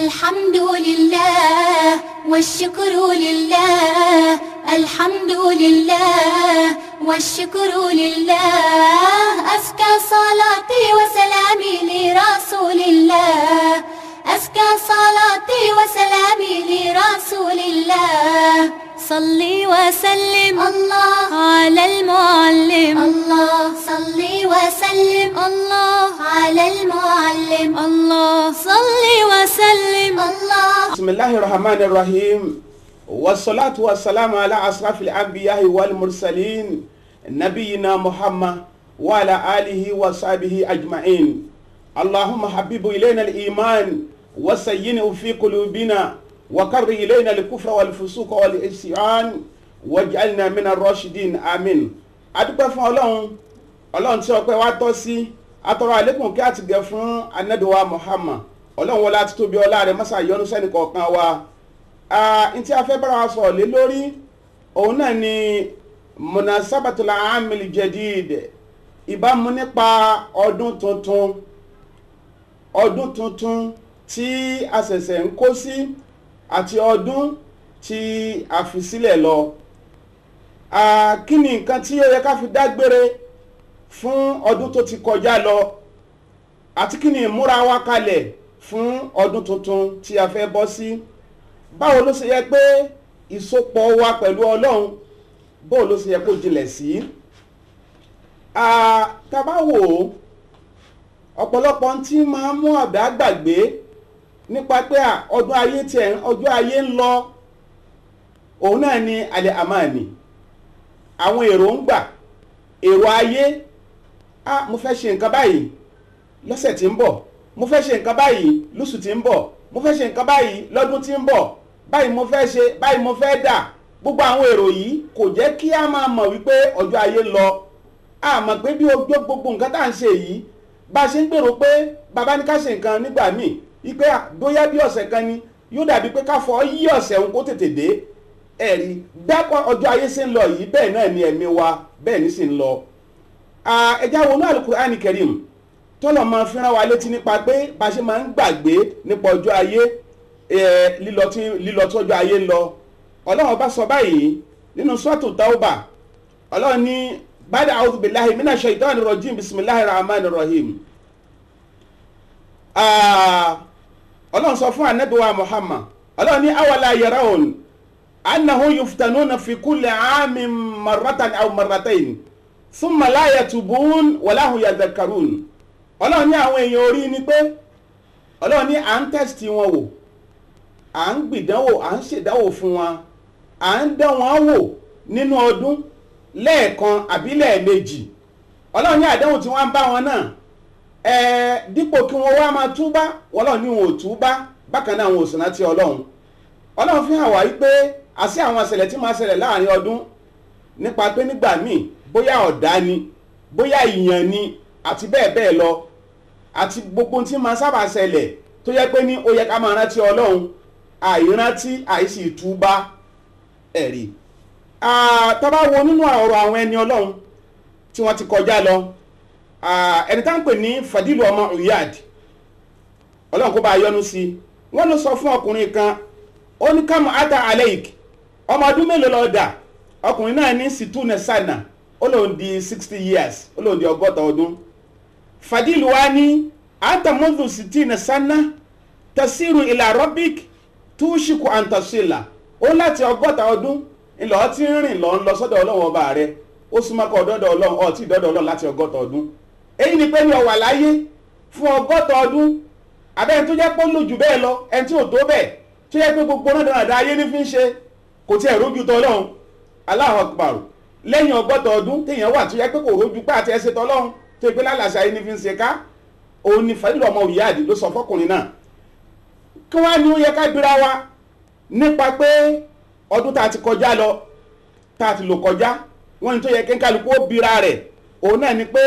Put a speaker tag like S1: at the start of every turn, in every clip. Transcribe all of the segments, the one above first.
S1: الحمد لله والشكر لله، الحمد لله والشكر لله، أزكى صلاتي وسلامي لرسول الله، أزكى صلاتي وسلامي لرسول الله. صلي وسلم الله على المعلم، الله صلي وسلم الله على المعلم، الله صلي وسلم الله.
S2: بسم الله الرحمن الرحيم، والصلاة والسلام على أشرف الأنبياء والمرسلين نبينا محمد وعلى آله وصحبه أجمعين. اللهم حبب إلينا الإيمان وزينه في قلوبنا وكره إلينا الكفر والفسوق والعصيان واجعلنا من الراشدين، آمين. Adúpẹ́ fún Ọlọ́run, Ọlọ́run tí ọpẹ́ wa tọ́ sí. Atọrọ àlékún kí àti gẹ̀ fún Ànábì wa Muhammad. Ọlọ́run wọlá ti tóbi ọlá rẹ̀ mọ́sá yọ́nú sẹ́ni kọ̀ọ̀kan wa. N tí a fẹ́ bára wa sọ̀rọ̀ lé lórí òun náà ni munasabatul amil jadid, ìbámu nípa ọdún tuntun, ọdún tuntun tí a ṣẹ̀ṣẹ̀ ń kó sí àti ọdún tí a fi sílẹ̀ lọ. Kí ni nǹkan tí ó yẹ ká fi dágbére fún ọdún tó ti kọjá lọ, àti kí ni ìmúra wa kalẹ̀ fún ọdún tuntun tí a fẹ́ bọ́ sí? Báwo ló ṣe yẹ pé ìsopọ̀ wa pẹ̀lú Ọlọ́run, báwo ló ṣe yẹ kó jinlẹ̀ sí? Tá bá wò ó, ọ̀pọ̀lọpọ̀ tí máa ń mú àbá gbàgbé nípa pé ọdún ayé tiẹ̀ ọjọ́ ayé ń lọ, òun náà ni alẹ́ àmàní, àwọn èròǹgbà, èrò ayé. Mo fẹ́ ṣe nǹkan báyìí lọ́sẹ̀ tí ń bọ̀, mo fẹ́ ṣe nǹkan báyìí lóṣù tí ń bọ̀, mo fẹ́ ṣe nǹkan báyìí lọ́dún tí ń bọ̀, báyìí mo fẹ́ ṣe, báyìí mo fẹ́ dà. Gbogbo àwọn èrò yìí kò jẹ́ kí a máa mọ̀ wípé ọjọ́ ayé ń lọ. A mọ̀ pé bí ojú gbogbo nǹkan tá à ń ṣe yìí, bá a ṣe ń gbèrò pé bàbá ní ká ṣe nǹkan nígbà míì, wípé bóyá bí ọ̀sẹ̀ kan ni yóò dàbí pé ká fọ yí ọ̀sẹ̀ òun kó tètè dé. Ẹ̀rí bẹ́ẹ̀ ọjọ́ ayé ṣe ń lọ yìí, bẹ́ẹ̀ náà ni ẹ̀mí wa bẹ́ẹ̀ ní sì ń lọ. Ẹ já wọnú Al-Qur'ani Karim tọ́lọ̀ máa fi rán wa létí nípa pé bá a ṣe máa ń gbàgbé nípa ọjọ́ ayé, lílọ tí ọjọ́ ayé ń lọ. Ọlọ́run bá sọ báyìí nínú Suratu Tawbah, Ọlọ́run ní ba'da a'udhu billahi minash shaitani rajim, bismillahir rahmanir rahim. Ọlọ́run sọ fún Ànábì wa Muhammad, Ọlọ́run ní awala yarawun annahum yuftanuna fi kulli 'amin marratan aw marratayn thumma la yatubun wala hum yadhakkarun. Ọlọ́run ní àwọn èèyàn orí ni pé Ọlọ́run ní à ń tẹ́sítì wọn wò, à ń gbìdánwò, à ń ṣèdánwò fún wọn, à ń dán wọn wò nínú ọdún lẹ́ẹ̀kan àbí lẹ́ẹ̀mejì. Ọlọ́run ní àdánwò tí wọ́n ń bá wọn náà, dípò kí wọ́n wá máa túbá, Ọlọ́run ní wọn ò túbá, bákan náà wọn ò sì rántí Ọlọ́run. Ọlọ́run fi hàn wá wípé àṣì àwọn ìṣẹ̀lẹ̀ tí máa ṣẹlẹ̀ láàrin ọdún nípa pé nígbà míì bóyá ọ̀dá ni, bóyá ìyàn ni, àti bẹ́ẹ̀ bẹ́ẹ̀ lọ, àti gbogbo tí máa sábà ṣẹlẹ̀ tó yẹ pé ní ó yẹ ká máa rántí Ọlọ́run, àìrántí àìsí ìtúbá. Ẹ̀rí tá bá wo nínú ọ̀rọ̀ àwọn ẹni Ọlọ́run tí wọ́n ti kọjá lọ, ẹni tá ń pè ní Fadilu ọmọ Uyad, Ọlọ́run kó bá yọ́nú sí i, wọ́n ló sọ fún ọkùnrin kan, ó ní kámú ata aleik, ọmọ ọdún mélòó ló dà? Ọkùnrin náà ní situne sana, ó lòun di 60 years, ó lòun di 60 ọdún. Fadilu wa ní anta mundu sitina sana tasiru ila rabbik tushiku antasila. Ó láti 60 ọdún ńlọ tí ń rìn lọ ń lọ sọ́dọ̀ Ọlọ́run ọba rẹ̀, ó súnmọ́ kọ́ ọ̀dọ́dọ̀ Ọlọ́run, ọtí ìdọ́dọ̀ Ọlọ́run láti 60 ọdún. Èyí ni pé ní ó wà láyé fún 60 ọdún, àbẹ́ni tó jẹ́ pé ó lò jù bẹ́ẹ̀ lọ, ẹni tí ò tó bẹ́ẹ̀, tó yẹ pé gbogbo náà dáradára ayé ní fi ń ṣe, kò tiẹ̀ rójú tọlọ́run. Allahu Akbar. Lẹ́yìn 60 ọdún téèyàn wà tó yẹ pé kò rójú pé àti ẹsẹ̀ tọlọ́run, tó yẹ pé lálàsà ayé ní fi ń ṣe ká, òun ni Fadilu ọmọ Uyad ló sọ fọkùnrin náà. Kí wọ́n á ní ó yẹ ká bíra wa nípa pé ọdún tá a ti kọjá lọ, tá a ti lò kọjá, wọ́n ní tó yẹ kí kálukú ó bíra rẹ̀, òun náà ni pé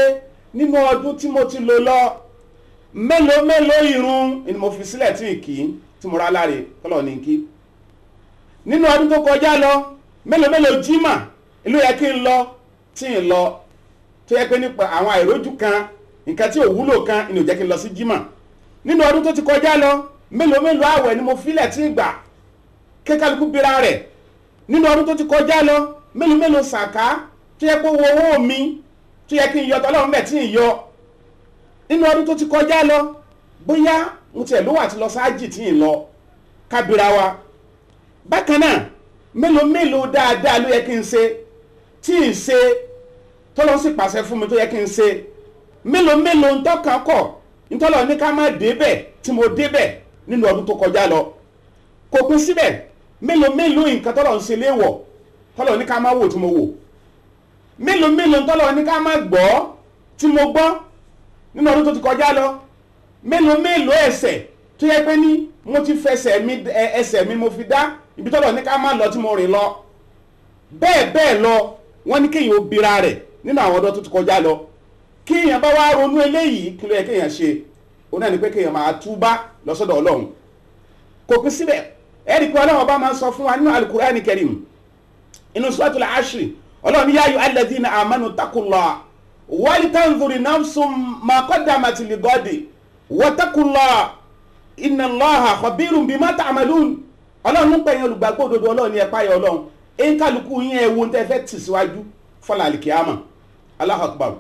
S2: nínú ọdún tí mo ti lò lọ, mélòó mélòó ìrun ni mo fi sílẹ̀ tí ì kí, tí mo rá láre kọ́lọ̀ ní kí. Nínú ọdún tó kọjá lọ, mélòó mélòó jímà ló yẹ kí n lọ tí ń lọ, tó yẹ pé nípa àwọn àìrójú kan, nǹkan tí ò wúlò kan ni ò jẹ́ kí n lọ sí jímà. Nínú ọdún tó ti kọjá lọ, Mélòó mélòó àwẹ̀ ni mo filẹ̀ tí ń gbà? Kékàlùkù bira rẹ̀ nínú ọdún tó ti kọjá lọ. Mélòó mélòó sàká tó yẹ kó wo owó mi tó yẹ kí n yọ tọ́lọ́run bẹ̀ tí ń yọ nínú ọdún tó ti kọjá lọ. Bóyá mo tiẹ̀ lówó àti lọ sáájì tí ń lọ, kábíra wa. Bákan náà, mélòó mélòó dáadáa ló yẹ kí n ṣe tí ń ṣe tọ́lọ́ sì pàṣẹ fún mi tó yẹ kí n ṣe. Mélòó mélòó ntọ́kàn kọ̀ ntọ́lọ́ ní ká má débẹ̀ tí mo débẹ̀ nínú ọdún tó kọjá lọ. Kò pín síbẹ̀, mélòó mélòó nǹkan tọ́lọ́ ń ṣe léèwọ̀ tọ́lọ́ ní ká má wò tí mo wò. Mélòó mélòó tọ́lọ́ ní ká má gbọ́ tí mo gbọ́ nínú ọdún tó ti kọjá lọ. Mélòó mélòó ẹ̀ṣẹ̀ tó yẹ pé ní mo ti fẹsẹ̀ mi ẹsẹ̀ mi mo fi dá ibi tọ́lọ́ ní ká má lọ tí mo rìn lọ. Bẹ́ẹ̀ bẹ́ẹ̀ lọ. Wọ́n ní kéèyàn ó bira rẹ̀ nínú àwọn ọdún tó ti kọjá lọ. Kí èèyàn bá wá ronú eléyìí, kí ló yẹ kéèyàn ṣe? Òun náà ni pé kéèyàn máa túbá lọ sọ́dọ̀ Ọlọ́run. Kò pín síbẹ̀, ẹ̀rí pé Ọlọ́run ọba máa ń sọ fún wa nínú Al-Qur'ani Karim, inú Suratul Ashri, Ọlọ́run ní ya ayyuhal alladhina amanu taqullaha wal tanzuri nafsum ma qaddamat ligadi wattaqullaha inna Allaha khabirun bima ta'malun. Ọlọ́run ń pè yín olùgbàgbọ́ òdodo, Ọlọ́run ní ẹ páyà Ọlọ́run. Eyín kálukú yín ẹ wo tẹ́ fẹ́ tì síwájú fọlá àlìkíyàmà. Allahu Akbar.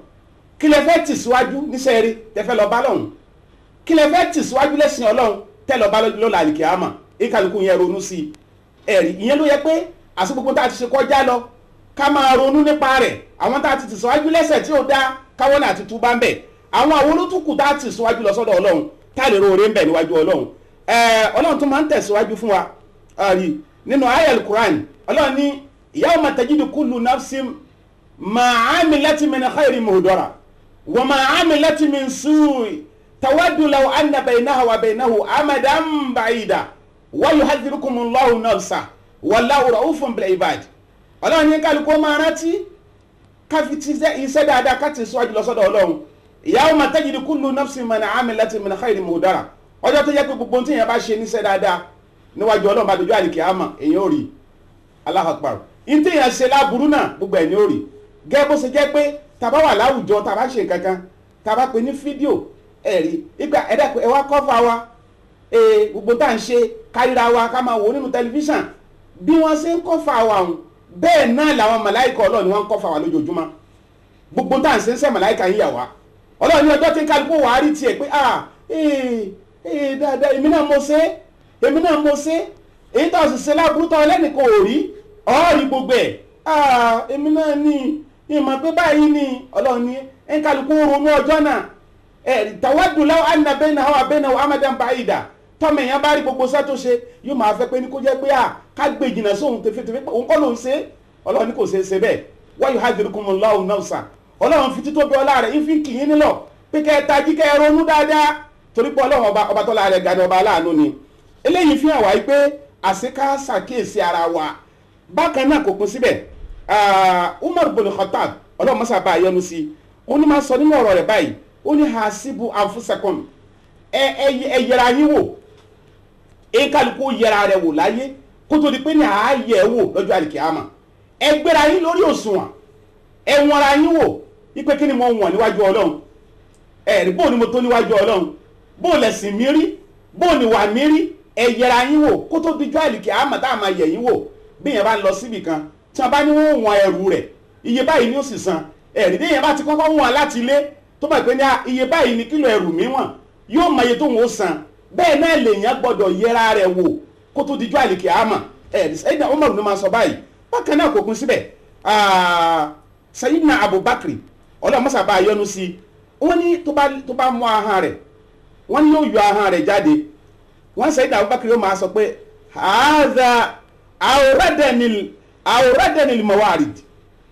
S2: Kí lẹ fẹ́ tì síwájú níṣẹ́ rí tẹ́ fẹ́ lọ bá lọ́hùn? Kí lẹ fẹ́ tì síwájú lẹ́sìn Ọlọ́run tẹ́ lọ bá lọ́la àlìkíyàmà? Eyín kálukú yín ẹ ronú sí i. Ẹ̀rí ìyẹn ló yẹ pé àti gbogbo tá a ti ṣe kọjá lọ ká máa ronú nípa rẹ̀. Àwọn tá a ti tì síwájú lẹ́sẹ̀ tí ò dá káwọn náà ti túbá ń bẹ̀. Àwọn àwọn olótùkù tá a ti síwájú lọ sọ́dọ̀ Ọlọ́run tá a lè roore ń bẹ̀ níwájú Ọlọ́run. Ọlọ́run tó máa ń tẹ̀síwájú fún wa nínú ayal Quran. Ọlọ́run ní yawma tajidu kullu nafsin ma amilat min khairin muhdara wa ma amilat min su'i tawaddu law anna baynaha wa baynahu amadan ba'ida wa yuhadhdhirukumullahu nafsa wallahu ra'ufun bil ibad. Ọlọ́run ní kálukú máa rántí ká fi ti iṣẹ́ dáadáa ká ti síwájú lọ sọ́dọ̀ Ọlọ́run. Yawma tajidu kullu nafsin ma amilat min khairin muhdara. Ọjọ́ tó yẹ pé gbogbo tí èèyàn bá ṣe níṣẹ́ dáadáa níwájú Ọlọ́run bá dojú àlìkìyámà èèyàn ò rí. Allahu Akbar. Ní tí èèyàn ṣe láburú náà gbogbo ẹ̀ ní ò rí. Gẹ́gẹ́ bó ṣe jẹ́ pé tàbá wà láwùjọ tàbá ṣe nǹkan kan tàbá pè ní fídíò ẹ̀rí ìgbà ẹ̀dá ẹ wá kọ́fà wa gbogbo tá à ń ṣe kárìíra wa ká máa wò nínú tẹlifíṣàn bí wọ́n ṣe ń kọ́fà wa ọ̀hún bẹ́ẹ̀ náà làwọn màláìkà Ọlọ́run ni wọ́n ń kọ́fà wa lójoojúmọ́. Gbogbo tá à ń ṣe ń sẹ́ màláìkà yíyà wá. Ọlọ́run ní ọjọ́ tí ń kálukú wàá rí tiẹ̀ pé dáadáa èmi náà mo ṣe èmi náà mo ṣe èyí tó sì ṣe láburú tó ọlẹ́nìkan ò rí ọ̀ọ́rí gbogbo ẹ̀ èmi náà ní ìmọ̀ pé báyìí ni. Ọlọ́run ní ń kálukú ronú ọjọ́ náà tawaddu law anna baynaha wa baynahu amadan ba'ida. Tọ́mọ èèyàn bá rí gbogbo sẹ́ tó ṣe yóò máa fẹ́ pé ní kó jẹ́ pé ká gbé jìnnà sóhun tẹfẹ́tẹfẹ́ òun kọ́ ló ń ṣe. Ọlọ́run ní kò ṣe é ṣe bẹ́ẹ̀. Wa yuhadhdhirukumullahu nafsa. Ọlọ́run fi títóbi ọlá rẹ̀ ìfi kì í nílọ pé kẹ́ ẹ tají kẹ́ ẹ ronú dáadáa torí pé Ọlọ́run ọba tọ́lá rẹ̀ ga ni ọba aláàánú ni. Eléyìí fi hàn wá pé àṣeká ṣàkíyèsí ara wa. Bákan náà kò kún síbẹ̀, Umar bin Khattab Ọlọ́run mọ́sá bá a yọ́nú sí i, ó ní máa sọ nínú ọ̀rọ̀ rẹ̀ báyìí, ó ní hasibu anfusakum, ẹ yẹra yín wò, ẹ kálukú yẹra rẹ̀ wò láyé kó tó di pé ní ààyè wò lọ́jọ́ àlìkìyámà. Ẹ gbéra yín lórí òṣùwọ̀n, ẹ wọnra yín wò ipe kí ni mo wọ̀n níwájú Ọlọ́run, ẹ̀rí bóò ni mo tó níwájú Ọlọ́run, bóò lẹ̀sìn mi rí, bóò ni wà mí rí. Ẹ yẹra yín wò kó tó dijọ́ àlìkìyámà tá a máa yẹ̀ yín wò. Bí yẹn bá lọ síbì kan tí wọ́n bá ní wọ́n wọ̀n ẹrù rẹ̀ iye báyìí ni ó sì san, ẹ̀rí bí yẹn bá ti kọ́kọ́ wọ̀n láti ilé tó bá pé ní iye báyìí ni kílò ẹrù mi wọ̀n, yóò mọ iye tó ń san. Bẹ́ẹ̀ náà lèèyàn gbọ́dọ̀ yẹra rẹ̀ wò kó tó dijọ́ àlìkìyámà. Ẹ̀rí Sayyidina Umar ló máa sọ báyìí. Bákan náà kò kún síbẹ̀, Sayyidina Abubakar Ọlọ́run mọ́sá bá a yọ́nú sí i, wọ́n ní tó bá mú ahọ́n rẹ̀, wọ́n ní yóò yọ ahọ́n rẹ̀ jáde. Wọ́n Sayyidina Abubakar yóò máa sọ pé haadha awradanil mawarid,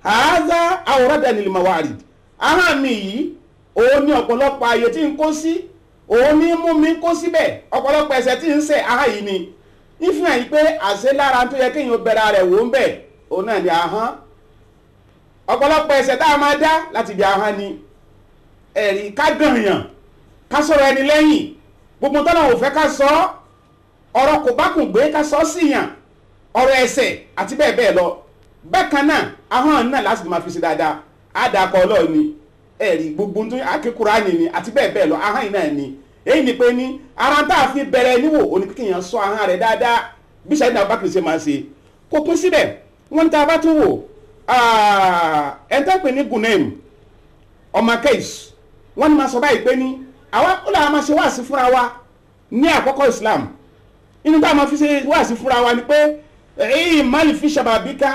S2: haadha awradanil mawarid. Ahọ́n mi yìí òun ní ọ̀pọ̀lọpọ̀ ààyè tí ń kó sí, òun ní mú mi kó síbẹ̀, ọ̀pọ̀lọpọ̀ ẹ̀ṣẹ̀ tí ń ṣẹ̀ ahọ́n yìí ni. Ìfihàn yìí pé àṣẹ lára tó yẹ kéèyàn bẹ̀rẹ̀ rẹ̀ wò ń bẹ̀ òun náà ni ahọ́n. Ọ̀pọ̀lọpọ̀ ẹ̀ṣẹ̀ tá a máa dá láti ibi ahọ́n ni. Ẹ̀rí ká gànyàn, ká sọ̀rọ̀ ẹni lẹ́yìn, gbogbo tọ́nà ò fẹ́ ká sọ, ọ̀rọ̀ kò bá kùn gbé ká sọ sí yàn, ọ̀rọ̀ ẹ̀ṣẹ̀ àti bẹ́ẹ̀ bẹ́ẹ̀ lọ. Bákan náà ahọ́n náà láti máa fi ṣe dáadáa, àdàkọ Ọlọ́run ni, ẹ̀rí gbogbo tó akékùránì ni àti bẹ́ẹ̀ bẹ́ẹ̀ lọ, ahọ́n yìí náà ni. Èyí ni pé ní ara tá a fi bẹ̀rẹ̀ níwò òní kéèyàn sọ ahọ́n rẹ̀ dáadáa bí Sayyidina Abubakar ṣe máa ṣe. Kò pín síbẹ̀, wọ́n ní tá a bá tún wò ẹ̀ńtẹ́ pè ní Gunaim ọmọ Kais, wọ́n ní máa sọ báyìí pé ní àwa ó làwọn máa ṣe wáàsí fúnra wa ní àkọ́kọ́ Islam. Inú tá a máa fi ṣe wáàsí fúnra wa ni pé èyí máàlì fi ṣàbàbíká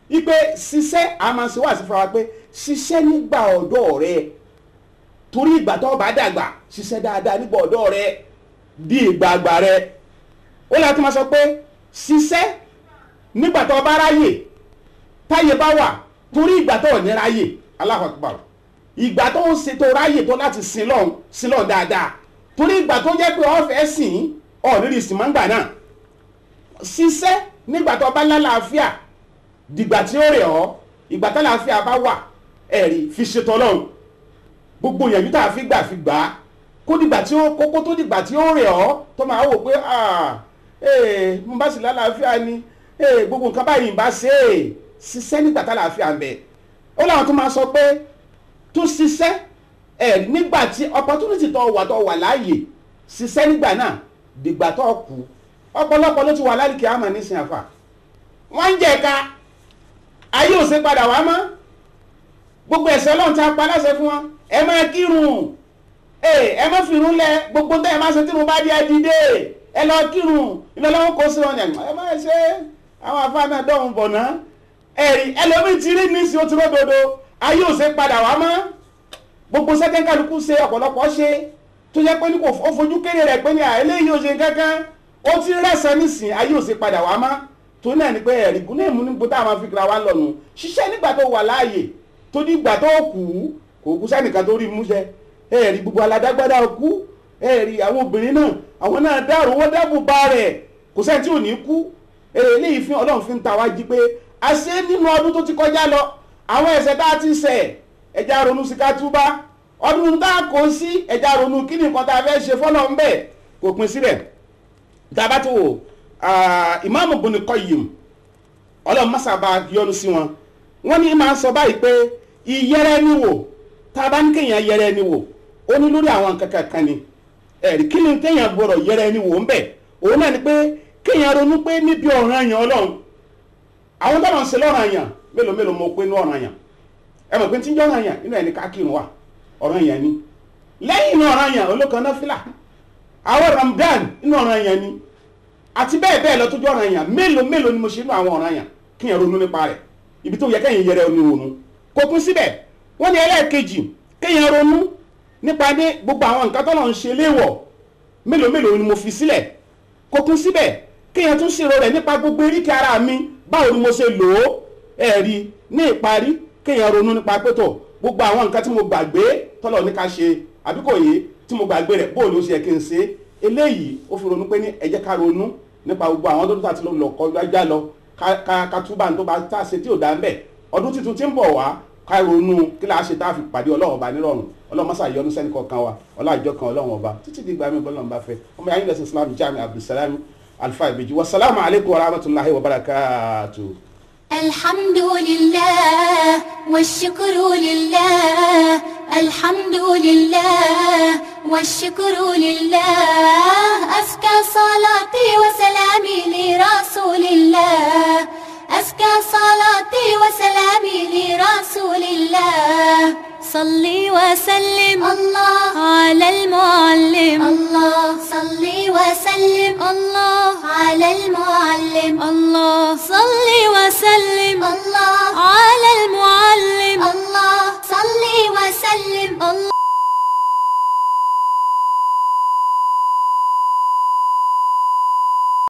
S2: ipe ṣiṣẹ́, a máa ṣe wáàsí fúnra wa pé ṣiṣẹ́ nígbà ọ̀dọ́ rẹ, torí ìgbà tó bá dàgbà ṣiṣẹ́ dáadáa nígbà ọ̀dọ́ rẹ di ìgbà àgbà rẹ. Ó láti máa sọ pé ṣiṣẹ́ nígbà tó bá ráyè, táyè bá wà, torí ìgbà tó ní ráyè. Allahu Akbar. Ìgbà tó ń ṣe tó ráyè tó láti sin lọ́hùn, sin lọ́hùn dáadáa, torí ìgbà tó jẹ́ pé ó fẹ́ sìn ọ̀ rírì sìn máa ń gbà náà. Ṣiṣẹ́ nígbà tó bá lálàáfíà dìgbà tí ó rẹ̀ ọ́, ìgbà tó lálàáfíà bá wà, ẹ̀rí fi ṣètò Ọlọ́run. Gbogbo ìyànjú tá a fi gbà fi gbà á, kó dìgbà tí ó kókó tó dìgbà tí ó rẹ̀ ọ́ tó máa wò pé mo bá sì lálàáfíà ni, gbogbo nǹkan báyìí ń bá ṣe é. Ṣiṣẹ́ nígbà tá lálàáfíà ń bẹ. Ó láwọn tó máa sọ pé tó ṣiṣẹ́ ẹ̀ nígbà tí opportunity tó wà láàyè, ṣiṣẹ́ nígbà náà dìgbà tó kú. Ọ̀pọ̀lọpọ̀ ló ti wà láríkì àmà nísìnyí àfà, wọ́n ń jẹ̀ka, ayé ò ṣe padà wá mọ́. Gbogbo ẹ̀ṣẹ̀ Ọlọ́run ti pa láṣẹ fún wọn, ẹ máa kírun, ẹ má fìrun lẹ, gbogbo tẹ́ ẹ má ṣe tírun bá dé ẹ dìde ẹ lọ kírun, ìlọlọ́wọ́ kó sí wọn ni ẹ má ṣe àwọn àfa náà dọ̀hún bọ̀ ná. Ẹ̀rí ẹlòmíì ti rí nísìnyí, ó ti ródodo, ayé ò ṣe padà wá mọ́. Gbogbo sẹ́kẹ́ńkálukú ṣe ọ̀pọ̀lọpọ̀ ṣe tó jẹ́ pé ní kò ó fojú kéré rẹ̀ pé ní eléyìí ò ṣe kankan, ó ti rẹ̀sẹ̀ nísìn, ayé ò ṣe padà wá mọ́. Tó náà ni pé ẹ̀rí gúnlẹ̀ ìmú níbo tá a máa fi kira wá lọ́nu. Ṣiṣẹ́ nígbà tó wà láàyè, tó nígbà tó kú, kò kú sẹ́nìkan tó rí múṣẹ. Ẹ̀rí gbogbo aládágbádá kú, ẹ̀rí àwọn obìnrin náà, àwọn náà dàrú, wọ́n dábò bá rẹ̀, kò sẹ́ni tí ò ní kú. Eléyìí fi Ọlọ́run fi ń ta wá jí pé a ṣe nínú ọdún tó ti kọjá lọ, àwọn ẹ̀ṣẹ̀ tá a ti ṣẹ̀ ẹja ronú sí ká túbá, ọdún tá a kò sí ẹja ronú kí ni nǹkan tá a fẹ́ ṣe fọ́lọ́ ń bẹ̀. Kò pin síbẹ̀. Tá a bá tó wò Ìmáàmù Ibn Qayyim, Ọlọ́run mọ́sàbá yọ́nú sí wọn, wọ́n ní máa ń sọ báyìí pé ìyẹrẹ ni wò, tá a bá ní kéèyàn yẹrẹ ni wò, ó ní lórí àwọn nǹkan kankan ni. Ẹ̀rí kí ni kéèyàn gbọ́dọ̀ yẹrẹ ni wò ń bẹ̀? Òun náà ni pé kéèyàn ronú pé níbi ọ̀ranyàn Ọlọ́run, àwọn tó máa ń ṣe lọ́ranyàn mélòó mélòó mo pé ní ọ̀ranyàn. Ẹ mọ̀ pé tí ń jẹ́ ọ̀ranyàn nínú ẹni ká kírun wà, ọ̀ranyàn ni. Lẹ́yìn inú ọ̀ranyàn olókan náfìlà, àwọn Ramadan inú ọ̀ranyàn ni, àti bẹ́ẹ̀ bẹ́ẹ̀ lọ tó jẹ́ ọ̀ranyàn. Mélòó mélòó ni mo ṣe inú àwọn ọ̀ranyàn, kéèyàn ronú nípa rẹ̀, ibi tó yẹ kéèyàn yẹrẹ ní ronú. Kò kún síbẹ̀. Wọ́n ní ẹlẹ́ẹ̀kejì, kéèyàn ronú nípa ní gbogbo àwọn nǹkan tó lọ́n ṣe léèwọ̀, mélòó mélòó ni mo fi sílẹ̀. Kò kún síbẹ̀, kéèyàn tún ṣèrò rẹ̀ nípa gbogbo eríkèé ara mi, báwo ni mo ṣe lò ó. Ẹ̀rí ní ìparí, kéèyàn ronú nípa pẹ́tọ̀ gbogbo àwọn nǹkan tí mo gbàgbé tọ́lọ̀ ní ká ṣe àbí kò yé tí mo gbàgbé rẹ̀, bóò ló ṣe yẹ kí n ṣe. Eléyìí ó fi ronú pé ní ẹ jẹ́ ká ronú nípa gbogbo àwọn tó ti lọ kọjá lọ, ká túbà tó bá tá a ṣe tí ò dá ń bẹ̀. Ọdún tuntun tí ń bọ̀ wá, ká ronú kí la ṣe tá a fi pàdé Ọlọ́run ọba nírọ̀rùn. Ọlọ́run mọ́sá yọ́nú sẹ́ni kọ̀ọ̀kan wa, ọlá ìjọ kan Ọlọ́run ọba títí di ìgbà mi bọ́lọ́run bá fẹ́. Ọmọ yàrá ilẹ̀ Islam Jami Abdulsalam Alfa Ibeji, wasalaamu alaykum wa rahmatulahi wa barakatuh.
S1: الحمد لله والشكر لله، الحمد لله والشكر لله، أزكى صلاتي وسلامي لرسول الله، أزكى صلاتي وسلامي لرسول الله. صلي وسلم الله على المعلم، الله صلي وسلم الله على المعلم، الله صلي وسلم الله.